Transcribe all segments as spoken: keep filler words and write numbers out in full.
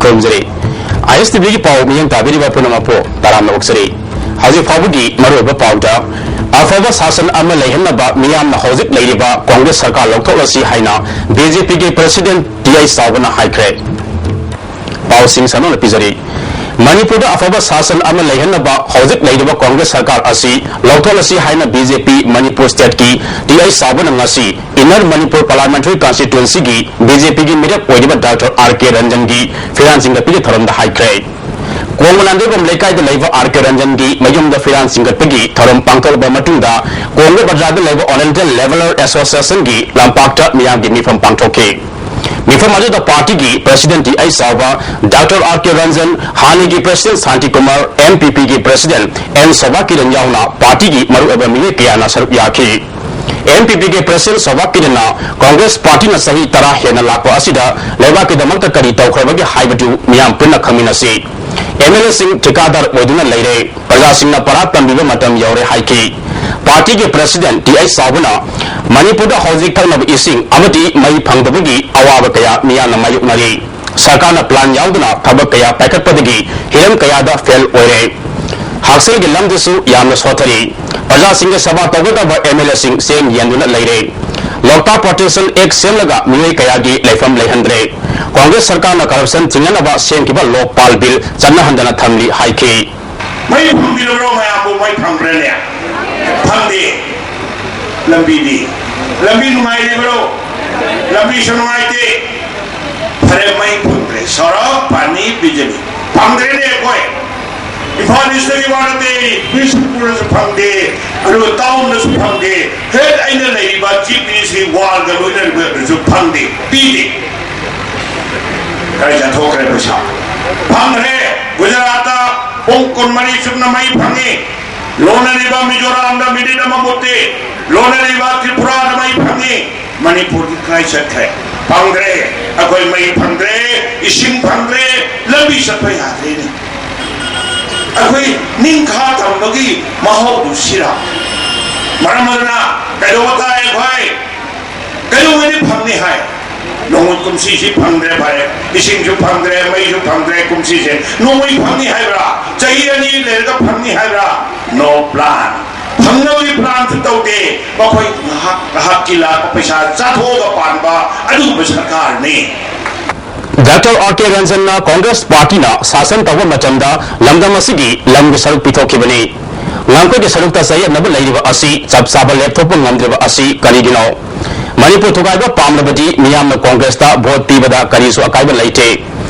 ꯈꯨꯔꯨꯝꯖꯔꯤ꯫ ꯑꯥꯏ ꯑꯦꯁ T ꯚꯤꯒꯤ ꯄꯥꯎ ꯃꯤꯠꯌꯦꯡ ꯇꯥꯕꯤꯔꯤꯕ ꯄꯨꯝꯅꯃꯛꯄꯨ ꯇꯔꯥꯝꯅ ꯑꯣꯛꯆꯔꯤ꯫ ꯍꯧꯖꯤꯛ ꯐꯥꯎꯕꯒꯤ ꯃꯔꯨꯑꯣꯏꯕ ꯄꯥꯎꯗ, ꯑꯐꯕ ꯁꯥꯁꯟ ꯑꯃ ꯂꯩꯍꯟꯅꯕ ꯃꯤꯌꯥꯝꯅ ꯍꯧꯖꯤꯛ ꯂꯩꯔꯤꯕ ꯀꯣꯡꯒ꯭ꯔꯦꯁ ꯁꯔꯀꯥꯔ ꯂꯧꯊꯣꯛꯂꯁꯤ ꯍꯥꯏꯅ ꯕꯤ ꯖꯦ ꯄꯤꯒꯤ ꯄ꯭ꯔꯁꯤꯗꯦꯟꯠ ꯇꯤ ꯑꯩꯆ ꯆꯥꯎꯕꯅ ꯍꯥꯏꯈ꯭ꯔꯦ꯫ ꯄꯥꯎꯁꯤꯡ ꯁꯟꯗꯣꯛꯅ ꯄꯤꯖꯔꯤ꯫ ꯃꯅꯤꯄꯨꯔꯗ ꯑꯐꯕ ꯁꯥꯁꯟ ꯑꯃ ꯂꯩꯍꯟꯅꯕ ꯍꯧꯖꯤꯛ ꯂꯩꯔꯤꯕ ꯀꯣꯡꯒ꯭ꯔꯦꯁ ꯁꯔꯀꯥꯔ ꯑꯁꯤ ꯂꯧꯊꯣꯛꯂꯁꯤ ꯍꯥꯏꯅ ꯕꯤ ꯖꯦ ꯄꯤ ꯃꯅꯤꯄꯨꯔ ꯁ꯭ꯇꯦꯠꯀꯤ ꯇꯤ ꯑꯩꯆ ꯆꯥꯎꯕꯅ ꯉꯁꯤ ꯏꯟꯅꯔ ꯃꯅꯤꯄꯨꯔ ꯄꯥꯔꯂꯤꯌꯥꯃꯦꯟꯇꯔꯤ ꯀꯟꯁꯇꯤꯇ꯭ꯋꯦꯟꯁꯤꯒꯤ ꯕꯤ ꯖꯦ ꯄꯤꯒꯤ ꯃꯤꯔꯦꯞ ꯑꯣꯏꯔꯤꯕ ꯗꯥꯛꯇꯔ ꯑꯥꯔ ꯀꯦ ꯔꯟꯖꯟꯒꯤ ꯐꯤꯔꯥꯟ ꯆꯤꯡꯈꯠꯄꯒꯤ ꯊꯧꯔꯝꯗ ꯍꯥꯏꯈ꯭ꯔꯦ꯫ ꯀꯣꯡꯕ ꯅꯥꯟꯗꯩꯕꯝ ꯂꯩꯀꯥꯏꯗ ꯂꯩꯕ ꯑꯥꯔ ꯀꯦ ꯔꯟꯖꯟꯒꯤ ꯃꯌꯨꯝꯗ ꯐꯤꯔꯥꯟ ꯆꯤꯡꯈꯠꯄꯒꯤ ꯊꯧꯔꯝ ꯄꯥꯡꯊꯣꯛꯂꯕ ꯃꯇꯨꯡꯗ, ꯀꯣꯡꯕ ꯕꯖꯥꯔꯗ ꯂꯩꯕ ꯑꯣꯔꯤꯌꯦꯟꯇꯦꯜ ꯂꯦꯕꯔꯔ ꯑꯦꯁꯣꯁꯤꯌꯦꯁꯟꯒꯤ ꯂꯝꯄꯥꯛꯇ ꯃꯤꯌꯥꯝꯒꯤ ꯃꯤꯐꯝ ꯄꯥꯡꯊꯣꯛꯈꯤ꯫ ꯃꯤꯐꯝ ꯑꯗꯨꯗ ꯄꯥꯔꯇꯤꯒꯤ ꯄ꯭ꯔꯁꯤꯗꯦꯟꯠ ꯇꯤ ꯑꯩꯆ ꯆꯥꯎꯕ, ꯗꯥꯛꯇꯔ ꯑꯥꯔ ꯀꯦ ꯔꯟꯖꯟ, ꯍꯥꯟꯅꯒꯤ ꯄ꯭ꯔꯁꯤꯗꯦꯟꯠ ꯁꯥꯟꯇꯤ ꯀꯨꯃꯥꯔ, ꯑꯦꯝ ꯄꯤ ꯄꯤꯒꯤ ꯄ꯭ꯔꯁꯤꯗꯦꯟꯠ ꯑꯦꯟ ꯁꯣꯚꯥ ꯀꯤꯔꯟ ꯌꯥꯎꯅ ꯄꯥꯔꯇꯤꯒꯤ ꯃꯔꯨꯑꯣꯏꯕ ꯃꯤꯑꯣꯏ ꯀꯌꯥꯅ ꯁꯔꯨꯛ ꯌꯥꯈꯤ꯫ ꯑꯦꯝ ꯄꯤ ꯄꯤꯒꯤ ꯄ꯭ꯔꯁꯤꯗꯦꯟꯠ ꯁꯣꯚꯥ ꯀꯤꯔꯟꯅ ꯀꯣꯡꯒ꯭ꯔꯦꯁ ꯄꯥꯔꯇꯤꯅ ꯆꯍꯤ ꯇꯔꯥ ꯍꯦꯟꯅ ꯂꯥꯛꯄ ꯑꯁꯤꯗ ꯂꯩꯕꯥꯛꯀꯤꯗꯃꯛꯇ ꯀꯔꯤ ꯇꯧꯈ꯭ꯔꯕꯒꯦ ꯍꯥꯏꯕꯗꯨ ꯃꯤꯌꯥꯝ ꯄꯨꯟꯅ ꯈꯪꯃꯤꯟꯅꯁꯤ꯫ ꯑꯦꯝ ꯑꯦꯜ ꯑꯦꯁꯤꯡ ꯊꯤꯀꯥꯗꯥꯔ ꯑꯣꯏꯗꯨꯅ ꯂꯩꯔꯦ꯫ ꯄ꯭ꯔꯖꯥꯁꯤꯡꯅ ꯄꯔꯥ ꯇꯝꯕꯤꯕ ꯃꯇꯝ ꯌꯧꯔꯦ ꯍꯥꯏꯈꯤ꯫ ꯄꯥꯔꯇꯤꯒꯤ ꯄ꯭ꯔꯁꯤꯗꯦꯟꯠ ꯇꯤ ꯑꯩꯆ ꯆꯥꯎꯕꯅ ꯃꯅꯤꯄꯨꯔꯗ ꯍꯧꯖꯤꯛ ꯊꯛꯅꯕ ꯏꯁꯤꯡ ꯑꯃꯗꯤ ꯃꯩ ꯐꯪꯗꯕꯒꯤ ꯑꯋꯥꯕ ꯀꯌꯥ ꯃꯤꯌꯥꯝꯅ ꯃꯥꯌꯣꯛꯅꯔꯤ꯫ ꯁꯔꯀꯥꯔꯅ ꯄ꯭ꯂꯥꯟ ꯌꯥꯎꯗꯅ ꯊꯕꯛ ꯀꯌꯥ ꯄꯥꯏꯈꯠꯄꯗꯒꯤ ꯍꯤꯔꯝ ꯀꯌꯥꯗ ꯐꯦꯜ ꯑꯣꯏꯔꯦ꯫ ꯍꯛꯁꯦꯜꯒꯤ ꯂꯝꯗꯁꯨ ꯌꯥꯝꯅ ꯁꯣꯊꯔꯤ꯫ ꯄ꯭ꯔꯖꯥꯁꯤꯡꯒꯤ ꯁꯦꯕꯥ ꯇꯧꯒꯗꯕ ꯑꯦꯝ ꯑꯦꯜ ꯑꯦꯁꯤꯡ ꯆꯦꯡ ꯌꯦꯟꯗꯨꯅ ꯂꯩꯔꯦ꯫ ꯂꯣꯛꯇꯥꯛ ꯄ꯭ꯔꯣꯇꯦꯛꯁꯟ ꯑꯦꯛ ꯁꯦꯝꯂꯒ ꯃꯤꯑꯣꯏ ꯀꯌꯥꯒꯤ ꯂꯩꯐꯝ ꯂꯩꯍꯟꯗ꯭ꯔꯦ꯫ ꯀꯣꯡꯒ꯭ꯔꯦꯁ ꯁꯔꯀꯥꯔꯅ ꯀꯔꯞꯁꯟ ꯊꯤꯡꯅꯅꯕ ꯁꯦꯝꯈꯤꯕ ꯂꯣꯛꯄꯥꯜ ꯕꯤꯜ ꯆꯠꯅꯍꯟꯗꯅ ꯊꯝꯂꯤ ꯍꯥꯏꯈꯤ꯫ ꯃꯩ ꯐꯪꯕꯤꯔꯕ꯭ꯔꯣ? ꯃꯌꯥꯝꯕꯨ ꯃꯩ ꯐꯪꯕ꯭ꯔꯅꯦ? ꯐꯪꯗꯦ꯫ ꯂꯝꯕꯤꯗꯤ? ꯂꯝꯕꯤ ꯅꯨꯡꯉꯥꯏꯔꯤꯕ꯭ꯔꯣ? ꯂꯝꯕꯤꯁꯨ ꯅꯨꯡꯉꯥꯏꯇꯦ꯫ ꯐꯔꯦ, ꯃꯩ ꯐꯪꯗ꯭ꯔꯦ꯫ ꯁꯔꯛ, ꯄꯥꯅꯤ, ꯕꯤꯖꯂꯤ ꯐꯪꯗ꯭ꯔꯦꯅꯦ ꯑꯩꯈꯣꯏ꯫ ꯏꯝꯐꯥꯜ ꯏꯁꯇꯒꯤ ꯋꯥ ꯅꯠꯇꯦ, ꯕꯤꯁꯅꯨꯄꯨꯔꯗꯁꯨ ꯐꯪꯗꯦ, ꯑꯗꯨꯒ ꯇꯥꯎꯟꯗꯁꯨ ꯐꯪꯗꯦ꯫ ꯍꯦꯛ ꯑꯩꯅ ꯂꯩꯔꯤꯕ ꯆꯤꯐ ꯃꯤꯅꯤꯁꯇ꯭ꯔꯤ ꯋꯥꯔꯜꯒ ꯂꯣꯏꯅꯔꯤꯕ ꯑꯗꯨꯁꯨ ꯐꯪꯗꯦ, ꯄꯤꯗꯦ꯫ ꯀꯥꯏ ꯆꯠꯊꯣꯛꯈ꯭ꯔꯦ ꯄꯩꯁꯥ? ꯐꯪꯈ꯭ꯔꯦ꯫ ꯒꯨꯖꯔꯥꯠꯇ ꯄꯨꯡ ꯀꯨꯟꯃꯔꯤ ꯆꯨꯞꯅ ꯃꯩ ꯐꯪꯉꯤ꯫ ꯂꯣꯟꯅꯔꯤꯕ ꯃꯤꯖꯣꯔꯥꯝꯗ ꯃꯤꯅꯤꯠ ꯑꯃꯃꯨꯛꯇꯤ, ꯂꯣꯟꯅꯔꯤꯕ ꯇ꯭ꯔꯤꯄꯨꯔꯥꯗ ꯃꯩ ꯐꯪꯉꯤ꯫ ꯃꯅꯤꯄꯨꯔꯗꯤ ꯀꯥꯏ ꯆꯠꯈ꯭ꯔꯦ? ꯐꯪꯗ꯭ꯔꯦ꯫ ꯑꯩꯈꯣꯏ ꯃꯩ ꯐꯪꯗ꯭ꯔꯦ, ꯏꯁꯤꯡ ꯐꯪꯗ꯭ꯔꯦ, ꯂꯝꯕꯤ ꯆꯠꯄ ꯌꯥꯗ꯭ꯔꯦꯅꯦ꯫ ꯑꯩꯈꯣꯏ ꯅꯤꯡꯈꯥ ꯇꯝꯕꯒꯤ ꯃꯍꯥꯎꯗꯨ ꯁꯤꯔ? ꯃꯔꯝ ꯑꯗꯨꯅ ꯀꯩꯗꯧꯕ ꯇꯥꯏ ꯑꯩꯈꯣꯏ? ꯀꯩꯗꯧꯉꯩꯗꯤ ꯐꯪꯅꯤ ꯍꯥꯏ? ꯅꯣꯡꯃꯩ ꯀꯨꯝꯁꯤꯁꯤ ꯐꯪꯗ꯭ꯔꯦ, ꯐꯔꯦ, ꯏꯁꯤꯡꯁꯨ ꯐꯪꯗ꯭ꯔꯦ, ꯃꯩꯁꯨ ꯐꯪꯗ꯭ꯔꯦ꯫ ꯀꯨꯝꯁꯤꯁꯦ ꯅꯣꯡꯃꯩ ꯐꯪꯅꯤ ꯍꯥꯏꯕ꯭ꯔꯥ? ꯆꯍꯤ ꯑꯅꯤ ꯂꯩꯔꯒ ꯐꯪꯅꯤ ꯍꯥꯏꯕ꯭ꯔꯥ? No plan. ꯐꯪꯅꯕꯒꯤ planꯁꯨ ꯇꯧꯗꯦ꯫ ꯃꯈꯣꯏ ꯉꯥꯏꯍꯥꯛ ꯉꯥꯏꯍꯥꯛꯀꯤ ꯂꯥꯛꯄ ꯄꯩꯁꯥ ꯆꯥꯊꯣꯛꯑꯒ ꯄꯥꯟꯕ ꯑꯗꯨꯒꯨꯝꯕ ꯁꯔꯀꯥꯔꯅꯤ꯫ ꯗꯥꯛꯇꯔ ꯑꯥꯔ ꯀꯦ ꯔꯟꯖꯟꯅ ꯀꯣꯡꯒ꯭ꯔꯦꯁ ꯄꯥꯔꯇꯤꯅ ꯁꯥꯁꯟ ꯇꯧꯕ ꯃꯇꯝꯗ ꯂꯝꯗꯝ ꯑꯁꯤꯒꯤ ꯂꯝꯒꯤ ꯁꯔꯨꯛ ꯄꯤꯊꯣꯛꯈꯤꯕꯅꯤ꯫ ꯉꯝꯈꯩꯒꯤ ꯁꯔꯨꯛꯇ ꯆꯌꯦꯠꯅꯕ ꯂꯩꯔꯤꯕ ꯑꯁꯤ ꯆꯞ ꯆꯥꯕ ꯂꯦꯞꯊꯣꯛꯄ ꯉꯝꯗ꯭ꯔꯤꯕ ꯑꯁꯤ ꯀꯔꯤꯒꯤꯅꯣ? ꯃꯅꯤꯄꯨꯔ ꯊꯨꯒꯥꯏꯕ ꯄꯥꯝꯂꯕꯗꯤ ꯃꯤꯌꯥꯝꯅ ꯀꯣꯡꯒ꯭ꯔꯦꯁꯇ ꯚꯣꯠ ꯄꯤꯕꯗ ꯀꯔꯤꯁꯨ ꯑꯀꯥꯏꯕ ꯂꯩꯇꯦ꯫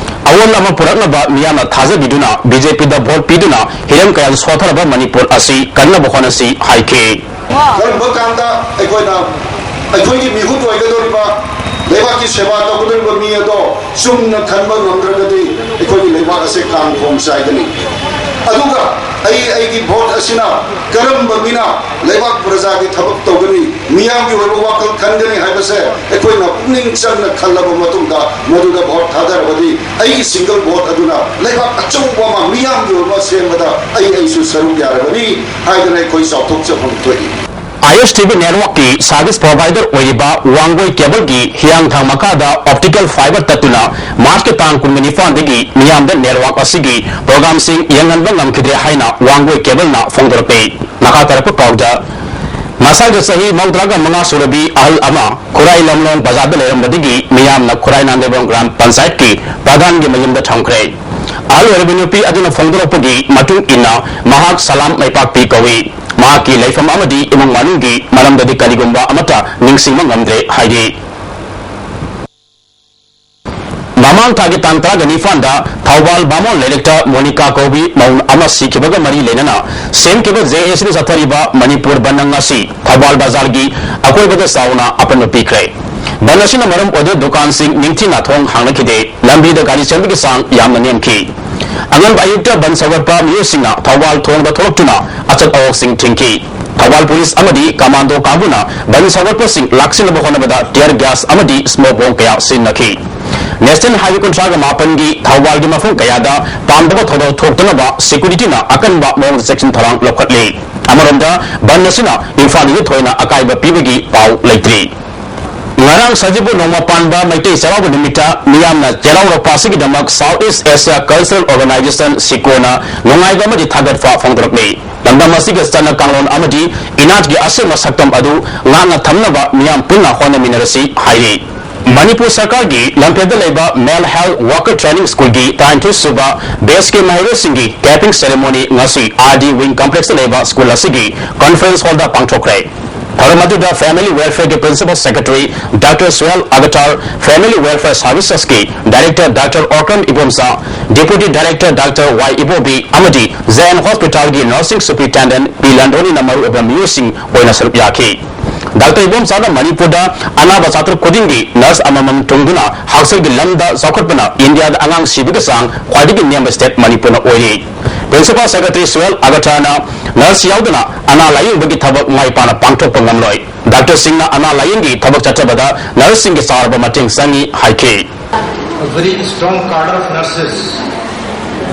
ꯑꯑꯣꯟꯕ ꯑꯃ ꯄꯨꯔꯛꯅꯕ ꯃꯤꯌꯥꯝꯅ ꯊꯥꯖꯕꯤꯗꯨꯅ ꯕꯤ ꯖꯦ ꯄꯤꯗ ꯚꯣꯠ ꯄꯤꯗꯨꯅ ꯍꯤꯔꯝ ꯀꯌꯥꯗ ꯁꯣꯊꯔꯕ ꯃꯅꯤꯄꯨꯔ ꯑꯁꯤ ꯀꯟꯅꯕ ꯍꯣꯠꯅꯁꯤ ꯍꯥꯏꯈꯤ꯫ ꯀꯔꯝꯕ ꯀꯥꯟꯗ ꯑꯩꯈꯣꯏꯅ ꯑꯩꯈꯣꯏꯒꯤ ꯃꯤꯍꯨꯠ ꯑꯣꯏꯒꯗꯧꯔꯤꯕ, ꯂꯩꯕꯥꯛꯀꯤ ꯁꯦꯕꯥ ꯇꯧꯒꯗꯧꯔꯤꯕ ꯃꯤ ꯑꯗꯣ ꯆꯨꯝꯅ ꯈꯟꯕ ꯉꯝꯗ꯭ꯔꯒꯗꯤ ꯑꯩꯈꯣꯏꯒꯤ ꯂꯩꯕꯥꯛ ꯑꯁꯦ ꯀꯥꯡꯈꯣꯡ ꯆꯥꯏꯒꯅꯤ꯫ ꯑꯗꯨꯒ ꯑꯩ ꯑꯩꯒꯤ ꯚꯣꯠ ꯑꯁꯤꯅ ꯀꯔꯝꯕ ꯃꯤꯅ ꯂꯩꯕꯥꯛ ꯄ꯭ꯔꯖꯥꯒꯤ ꯊꯕꯛ ꯇꯧꯒꯅꯤ, ꯃꯤꯌꯥꯝꯒꯤ ꯑꯣꯏꯕ ꯋꯥꯈꯜ ꯈꯟꯒꯅꯤ ꯍꯥꯏꯕꯁꯦ ꯑꯩꯈꯣꯏꯅ ꯄꯨꯛꯅꯤꯡ ꯆꯪꯅ ꯈꯜꯂꯕ ꯃꯇꯨꯡꯗ ꯃꯗꯨꯗ ꯚꯣꯠ ꯊꯥꯗꯔꯕꯗꯤ ꯑꯩꯒꯤ single vote ꯑꯗꯨꯅ ꯂꯩꯕꯥꯛ ꯑꯆꯧꯕ ꯑꯃ ꯃꯤꯌꯥꯝꯒꯤ ꯑꯣꯏꯕ ꯁꯦꯝꯕꯗ ꯑꯩ ꯑꯩꯁꯨ ꯁꯔꯨꯛ ꯌꯥꯔꯕꯅꯤ ꯍꯥꯏꯗꯅ ꯑꯩꯈꯣꯏ ꯆꯥꯎꯊꯣꯛꯆꯐꯝ ꯊꯣꯛꯏ꯫ ꯑꯥꯏ ꯑꯦꯁ ꯇꯤ ꯚꯤ networkꯀꯤ service provider ꯑꯣꯏꯔꯤꯕ ꯋꯥꯡꯒꯣꯏ cableꯒꯤ ꯍꯤꯌꯥꯡꯊꯥꯡ ꯃꯈꯥꯗ optical fiber ꯇꯠꯇꯨꯅ Marchꯀꯤ ꯇꯥꯡ ꯀꯨꯟꯒ ꯅꯤꯄꯥꯟꯗꯒꯤ ꯃꯤꯌꯥꯝꯗ network ꯑꯁꯤꯒꯤ programꯁꯤꯡ ꯌꯦꯡꯍꯟꯕ ꯉꯝꯈꯤꯗ꯭ꯔꯦ ꯍꯥꯏꯅ ꯋꯥꯡꯒꯣꯏ cableꯅ ꯐꯣꯡꯗꯣꯔꯛꯂꯤ꯫ ꯃꯈꯥ ꯇꯥꯔꯛꯄ ꯄꯥꯎꯗ, ꯃꯁꯥꯒꯤ ꯆꯍꯤ ꯃꯧꯗ꯭ꯔꯥꯒ ꯃꯉꯥ ꯁꯨꯔꯕꯤ ꯑꯍꯜ ꯑꯃ ꯈꯨꯔꯥꯏ ꯂꯝꯂꯣꯡ ꯕꯖꯥꯔꯗ ꯂꯩꯔꯝꯕꯗꯒꯤ ꯃꯤꯌꯥꯝꯅ ꯈꯨꯔꯥꯏ ꯅꯥꯟꯗꯩꯕꯝ ꯒ꯭ꯔꯥꯝ ꯄꯟꯆꯥꯌꯠꯀꯤ ꯄ꯭ꯔꯙꯥꯟꯒꯤ ꯃꯌꯨꯝꯗ ꯊꯝꯈ꯭ꯔꯦ꯫ ꯑꯍꯜ ꯑꯣꯏꯔꯕ ꯅꯨꯄꯤ ꯑꯗꯨꯅ ꯐꯣꯡꯗꯣꯔꯛꯄꯒꯤ ꯃꯇꯨꯡ ꯏꯟꯅ ꯃꯍꯥꯛ ꯁꯂꯥꯝ ꯃꯩꯄꯥꯛꯄꯤ ꯀꯧꯏ꯫ ꯃꯍꯥꯛꯀꯤ ꯂꯩꯐꯝ ꯑꯃꯗꯤ ꯏꯃꯨꯡ ꯃꯅꯨꯡꯒꯤ ꯃꯔꯝꯗꯗꯤ ꯀꯔꯤꯒꯨꯝꯕ ꯑꯃꯠꯇ ꯅꯤꯡꯁꯤꯡꯕ ꯉꯝꯗ꯭ꯔꯦ ꯍꯥꯏꯔꯤ꯫ ꯃꯃꯥꯡ ꯊꯥꯒꯤ ꯇꯥꯡ ꯇꯔꯥꯒ ꯅꯤꯄꯥꯟꯗ ꯊꯧꯕꯥꯜ ꯕꯥꯃꯣꯟ ꯂꯩꯔꯛꯇ ꯃꯣꯅꯤꯀꯥ ꯀꯧꯕꯤ ꯃꯧ ꯑꯃ ꯁꯤꯈꯤꯕꯒ ꯃꯔꯤ ꯂꯩꯅꯅ ꯁꯦꯝꯈꯤꯕ ꯖꯦ ꯑꯦ ꯁꯤꯅ ꯆꯠꯊꯔꯤꯕ ꯃꯅꯤꯄꯨꯔ ꯕꯟ ꯑꯁꯤ ꯊꯧꯕꯥꯜ ꯕꯖꯥꯔꯒꯤ ꯑꯀꯣꯏꯕꯗ ꯆꯥꯎꯅ ꯑꯄꯟꯕ ꯄꯤꯈ꯭ꯔꯦ꯫ ꯕꯟ ꯑꯁꯤꯅ ꯃꯔꯝ ꯑꯣꯏꯗꯨꯅ ꯗꯨꯀꯥꯟꯁꯤꯡ ꯅꯤꯡꯊꯤꯅ ꯊꯣꯡ ꯍꯥꯡꯅꯈꯤꯗꯦ꯫ ꯂꯝꯕꯤꯗ ꯒꯥꯔꯤ ꯆꯦꯟꯕꯒꯤ ꯆꯥꯡ ꯌꯥꯝꯅ ꯅꯦꯝꯈꯤ꯫ ꯑꯉꯟꯕ ꯑꯌꯨꯛꯇ ꯕꯟ ꯁꯧꯒꯠꯄ ꯃꯤꯑꯣꯏꯁꯤꯡꯅ ꯊꯧꯕꯥꯜ ꯊꯣꯡꯗ ꯊꯣꯛꯂꯛꯇꯨꯅ ꯑꯆꯠ ꯑꯋꯣꯛꯁꯤꯡ ꯊꯤꯡꯈꯤ꯫ ꯊꯧꯕꯥꯜ ꯄꯨꯂꯤꯁ ꯑꯃꯗꯤ ꯀꯃꯥꯟꯗꯣ ꯀꯥꯡꯕꯨꯅ ꯕꯟ ꯁꯧꯒꯠꯄꯁꯤꯡ ꯂꯥꯛꯁꯤꯟꯅꯕ ꯍꯣꯠꯅꯕꯗ tear gas ꯑꯃꯗꯤ smoke bomb ꯀꯌꯥ ꯁꯤꯖꯤꯟꯅꯈꯤ꯫ National Highway ꯀꯨꯟꯊ꯭ꯔꯥꯒ ꯃꯥꯄꯟꯒꯤ ꯊꯧꯕꯥꯜꯒꯤ ꯃꯐꯝ ꯀꯌꯥꯗ ꯄꯥꯝꯗꯕ ꯊꯧꯗꯣꯛ ꯊꯣꯛꯇꯅꯕ securityꯅ ꯑꯀꯟꯕ ꯃꯑꯣꯡꯗ ꯆꯦꯛꯁꯤꯟ ꯊꯧꯔꯥꯡ ꯂꯧꯈꯠꯂꯤ꯫ ꯑꯃꯔꯣꯝꯗ, ꯕꯟ ꯑꯁꯤꯅ ꯏꯝꯐꯥꯜꯗꯗꯤ ꯊꯣꯏꯅ ꯑꯀꯥꯏꯕ ꯄꯤꯕꯒꯤ ꯄꯥꯎ ꯂꯩꯇ꯭ꯔꯤ꯫ ꯉꯔꯥꯡ ꯁꯖꯤꯕꯨ ꯅꯣꯡꯃ ꯄꯥꯟꯕ ꯃꯩꯇꯩ ꯆꯩꯔꯥꯎꯕ ꯅꯨꯃꯤꯠꯇ ꯃꯤꯌꯥꯝꯅ ꯆꯩꯔꯥꯎꯔꯛꯄ ꯑꯁꯤꯒꯤꯗꯃꯛ South East Asia Cultural Organization, ꯁꯤꯀꯣꯅ ꯅꯨꯡꯉꯥꯏꯕ ꯑꯃꯗꯤ ꯊꯥꯒꯠꯄ ꯐꯣꯡꯗꯣꯔꯛꯂꯤ꯫ ꯂꯝꯗꯝ ꯑꯁꯤꯒꯤ ꯆꯠꯅ ꯀꯥꯡꯂꯣꯟ ꯑꯃꯗꯤ ꯏꯅꯥꯠꯀꯤ ꯑꯁꯦꯡꯕ ꯁꯛꯇꯝ ꯑꯗꯨ ꯉꯥꯛꯅ ꯊꯝꯅꯕ ꯃꯤꯌꯥꯝ ꯄꯨꯟꯅ ꯍꯣꯠꯅꯃꯤꯟꯅꯔꯁꯤ ꯍꯥꯏꯔꯤ꯫ ꯃꯅꯤꯄꯨꯔ ꯁꯔꯀꯥꯔꯒꯤ ꯂꯝꯐꯦꯜꯗ ꯂꯩꯕ Male Health Worker Training Schoolꯒꯤ ꯇꯔꯥꯅꯤꯊꯣꯏ ꯁꯨꯕ batchꯀꯤ ꯃꯍꯩꯔꯣꯏꯁꯤꯡꯒꯤ capping ceremony ꯉꯁꯤ R D Wing Complexꯇ ꯂꯩꯕ school ꯑꯁꯤꯒꯤ conference hallꯗ ꯄꯥꯡꯊꯣꯛꯈ꯭ꯔꯦ꯫ ꯊꯧꯔꯝ ꯑꯗꯨꯗ Family Welfareꯒꯤ Principal Secretary Doctor Suel Agathar, Family Welfare Servicesꯀꯤ Director Doctor Okram Ibomsa, Deputy Director Doctor Y Ibobi ꯑꯃꯗꯤ J N Hospitalꯒꯤ Nursing Superintendent P ꯂꯟꯗꯣꯅꯤꯅ ꯃꯔꯨꯑꯣꯏꯕ ꯃꯤꯑꯣꯏꯁꯤꯡ ꯑꯣꯏꯅ ꯁꯔꯨꯛ ꯌꯥꯈꯤ꯫ ꯗꯥꯛꯇꯔ ꯏꯕꯣꯝꯆꯥꯅ ꯃꯅꯤꯄꯨꯔꯗ ꯑꯅꯥꯕ ꯆꯥꯇ꯭ꯔꯨꯛ ꯈꯨꯗꯤꯡꯒꯤ nurse ꯑꯃꯃꯝ ꯊꯨꯡꯗꯨꯅ ꯍꯛꯁꯦꯜꯒꯤ ꯂꯝꯗ ꯆꯥꯎꯈꯠꯄꯅ ꯏꯟꯗꯤꯌꯥꯗ ꯑꯉꯥꯡ ꯁꯤꯕꯒꯤ ꯆꯥꯡ ꯈ꯭ꯋꯥꯏꯗꯒꯤ ꯅꯦꯝꯕ state ꯃꯅꯤꯄꯨꯔꯅ ꯑꯣꯏꯔꯤ꯫ Principal Secretary ꯁꯨꯍꯦꯜ ꯑꯒꯊꯥꯅ nurse ꯌꯥꯎꯗꯅ ꯑꯅꯥ ꯂꯥꯌꯦꯡꯕꯒꯤ ꯊꯕꯛ ꯃꯥꯏ ꯄꯥꯛꯅ ꯄꯥꯡꯊꯣꯛꯄ ꯉꯝꯂꯣꯏ꯫ ꯗꯥꯛꯇꯔꯁꯤꯡꯅ ꯑꯅꯥ ꯂꯥꯌꯦꯡꯒꯤ ꯊꯕꯛ ꯆꯠꯊꯕꯗ nurseꯁꯤꯡꯒꯤ ꯆꯥꯎꯔꯕ ꯃꯇꯦꯡ ꯆꯪꯏ ꯍꯥꯏꯈꯤ꯫ A very strong cadre of nurses.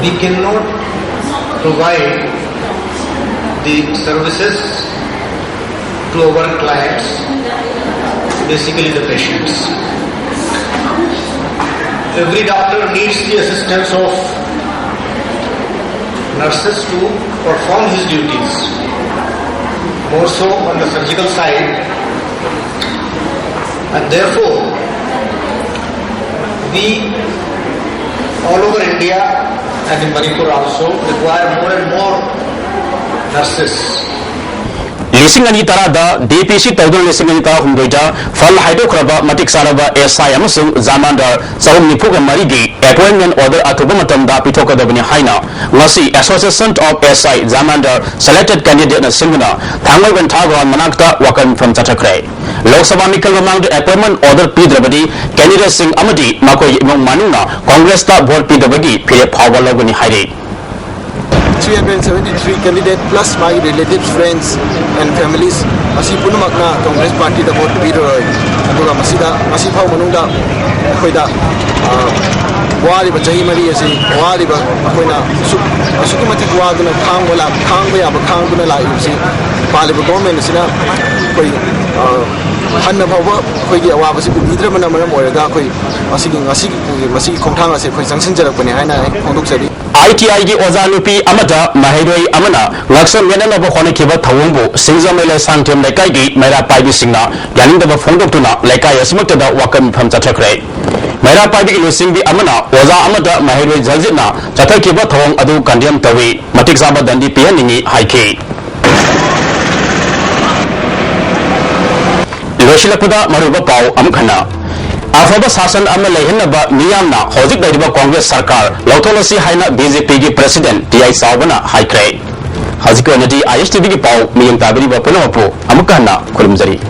We cannot provide the services to our clients, basically the patients. Every doctor needs the assistance of nurses to perform his duties, more so on the surgical side, and therefore we all over India and in Manipur also require more and more nurses. ꯂꯤꯁꯤꯡ ꯑꯅꯤ ꯇꯔꯥꯗ D P C ꯇꯧꯗꯨꯅ ꯂꯤꯁꯤꯡ ꯑꯅꯤ ꯇꯔꯥꯍꯨꯝꯗꯣꯏꯗ ꯐꯜ ꯍꯥꯏꯗꯣꯛꯈ꯭ꯔꯕ ꯃꯇꯤꯛ ꯆꯥꯔꯕ S I ꯑꯃꯁꯨꯡ ꯖꯃꯥꯟꯗꯥꯔ ꯆꯍꯨꯝ ꯅꯤꯐꯨꯒ ꯃꯔꯤꯒꯤ appointment order ꯑꯊꯨꯕ ꯃꯇꯝꯗ ꯄꯤꯊꯣꯛꯀꯗꯕꯅꯤ ꯍꯥꯏꯅ ꯉꯁꯤ Association of S I ꯖꯃꯥꯟꯗꯥꯔ selected candidateꯅ ꯁꯤꯟꯗꯨꯅ ꯊꯥꯡꯃꯩꯕꯟ ꯊꯥ ꯒ꯭ꯔꯥꯎꯟ ꯃꯅꯥꯛꯇ ꯋꯥꯀꯠ ꯃꯤꯐꯝ ꯆꯠꯊꯈ꯭ꯔꯦ꯫ ꯂꯣꯛ ꯁꯚꯥ ꯃꯤꯈꯜ ꯃꯃꯥꯡꯗ appointment order ꯄꯤꯗ꯭ꯔꯕꯗꯤ candidateꯁꯤꯡ ꯑꯃꯗꯤ ꯃꯈꯣꯏꯒꯤ ꯏꯃꯨꯡ ꯃꯅꯨꯡꯅ ꯀꯣꯡꯒ꯭ꯔꯦꯁꯇ vote ꯄꯤꯗꯕꯒꯤ ꯐꯤꯔꯦꯞ ꯐꯥꯎꯕ ꯂꯧꯒꯅꯤ ꯍꯥꯏꯔꯤ꯫ Three hundred seventy-three candidate plus ꯃꯥꯒꯤ relatives, friends and families ꯑꯁꯤ ꯄꯨꯝꯅꯃꯛꯅ Congress partyꯗ vote ꯄꯤꯔꯔꯣꯏ꯫ ꯑꯗꯨꯒ ꯃꯁꯤꯗ, ꯉꯁꯤ ꯐꯥꯎ ꯃꯅꯨꯡꯗ ꯑꯩꯈꯣꯏꯗ, ꯑ, ꯋꯥꯔꯤꯕ ꯆꯍꯤ ꯃꯔꯤ ꯑꯁꯤ, ꯋꯥꯔꯤꯕ ꯑꯩꯈꯣꯏꯅ ꯑꯁꯨꯛ, ꯑꯁꯨꯛꯀꯤ ꯃꯇꯤꯛ ꯋꯥꯗꯨꯅ ꯈꯥꯡꯕ ꯂꯥꯛ-, ꯈꯥꯡꯕ ꯌꯥꯕ ꯈꯥꯡꯗꯨꯅ ꯂꯥꯛꯂꯤꯕꯁꯤ ꯄꯥꯜꯂꯤꯕ government ꯑꯁꯤꯅ ꯑꯩꯈꯣꯏ ꯍꯟꯅ ꯐꯥꯎꯕ ꯑꯩꯈꯣꯏꯒꯤ ꯑꯋꯥꯕꯁꯤ ꯎꯕꯤꯗ꯭ꯔꯕꯅ ꯃꯔꯝ ꯑꯣꯏꯔꯒ ꯑꯩꯈꯣꯏ ꯃꯁꯤꯒꯤ ꯉꯁꯤꯒꯤ ꯃꯁꯤꯒꯤ ꯈꯣꯡꯊꯥꯡ ꯑꯁꯦ ꯑꯩꯈꯣꯏ ꯆꯪꯁꯤꯟꯖꯔꯛꯄꯅꯤ ꯍꯥꯏꯅ ꯑꯩ ꯐꯣꯡꯗꯣꯛꯆꯔꯤ꯫ ꯑꯥꯏ ꯇꯤ ꯑꯥꯏꯒꯤ ꯑꯣꯖꯥ ꯅꯨꯄꯤ ꯑꯃꯗ ꯃꯍꯩꯔꯣꯏ ꯑꯃꯅ ꯉꯛꯁꯝ ꯅꯦꯠꯅꯅꯕ ꯍꯣꯠꯅꯈꯤꯕ ꯊꯧꯑꯣꯡꯕꯨ ꯁꯤꯡꯖꯃꯩ ꯂꯩꯁꯥꯡꯊꯦꯝ ꯂꯩꯀꯥꯏꯒꯤ ꯃꯩꯔꯥ ꯄꯥꯏꯕꯤꯁꯤꯡꯅ ꯌꯥꯅꯤꯡꯗꯕ ꯐꯣꯡꯗꯣꯛꯇꯨꯅ ꯂꯩꯀꯥꯏ ꯑꯁꯤꯃꯛꯇꯗ ꯋꯥꯀꯠ ꯃꯤꯐꯝ ꯆꯠꯊꯈ꯭ꯔꯦ꯫ ꯃꯩꯔꯥ ꯄꯥꯏꯕꯤꯒꯤ ꯂꯨꯆꯤꯡꯕꯤ ꯑꯃꯅ ꯑꯣꯖꯥ ꯑꯃꯗ ꯃꯍꯩꯔꯣꯏ ꯖꯜꯖꯤꯠꯅ ꯆꯠꯊꯈꯤꯕ ꯊꯧꯑꯣꯡ ꯑꯗꯨ ꯀꯟꯗꯦꯝ ꯇꯧꯏ, ꯃꯇꯤꯛ ꯆꯥꯕ ꯗꯟꯗꯤ ꯄꯤꯍꯟꯅꯤꯡꯏ ꯍꯥꯏꯈꯤ꯫ ꯂꯣꯏꯁꯤꯜꯂꯛꯄꯗ ꯃꯔꯨꯑꯣꯏꯕ ꯄꯥꯎ ꯑꯃꯨꯛ ꯍꯟꯅ꯫ ꯑꯐꯕ ꯁꯥꯁꯟ ꯑꯃ ꯂꯩꯍꯟꯅꯕ ꯃꯤꯌꯥꯝꯅ ꯍꯧꯖꯤꯛ ꯂꯩꯔꯤꯕ ꯀꯣꯡꯒ꯭ꯔꯦꯁ ꯁꯔꯀꯥꯔ ꯂꯧꯊꯣꯛꯂꯁꯤ ꯍꯥꯏꯅ ꯕꯤ ꯖꯦ ꯄꯤꯒꯤ ꯄ꯭ꯔꯦꯁꯤꯗꯦꯟꯠ ꯇꯤ ꯑꯥꯏ ꯆꯥꯎꯕꯅ ꯍꯥꯏꯈ꯭ꯔꯦ꯫ ꯍꯧꯖꯤꯛꯀꯤ ꯑꯣꯏꯅꯗꯤ ꯑꯥꯏ ꯑꯦꯁ ꯇꯤ ꯚꯤꯒꯤ ꯄꯥꯎ ꯃꯤꯠꯌꯦꯡ ꯇꯥꯕꯤꯔꯤꯕ ꯄꯨꯝꯅꯃꯛꯄꯨ ꯑꯃꯨꯛꯀ ꯍꯟꯅ ꯈꯨꯔꯨꯝꯖꯔꯤ꯫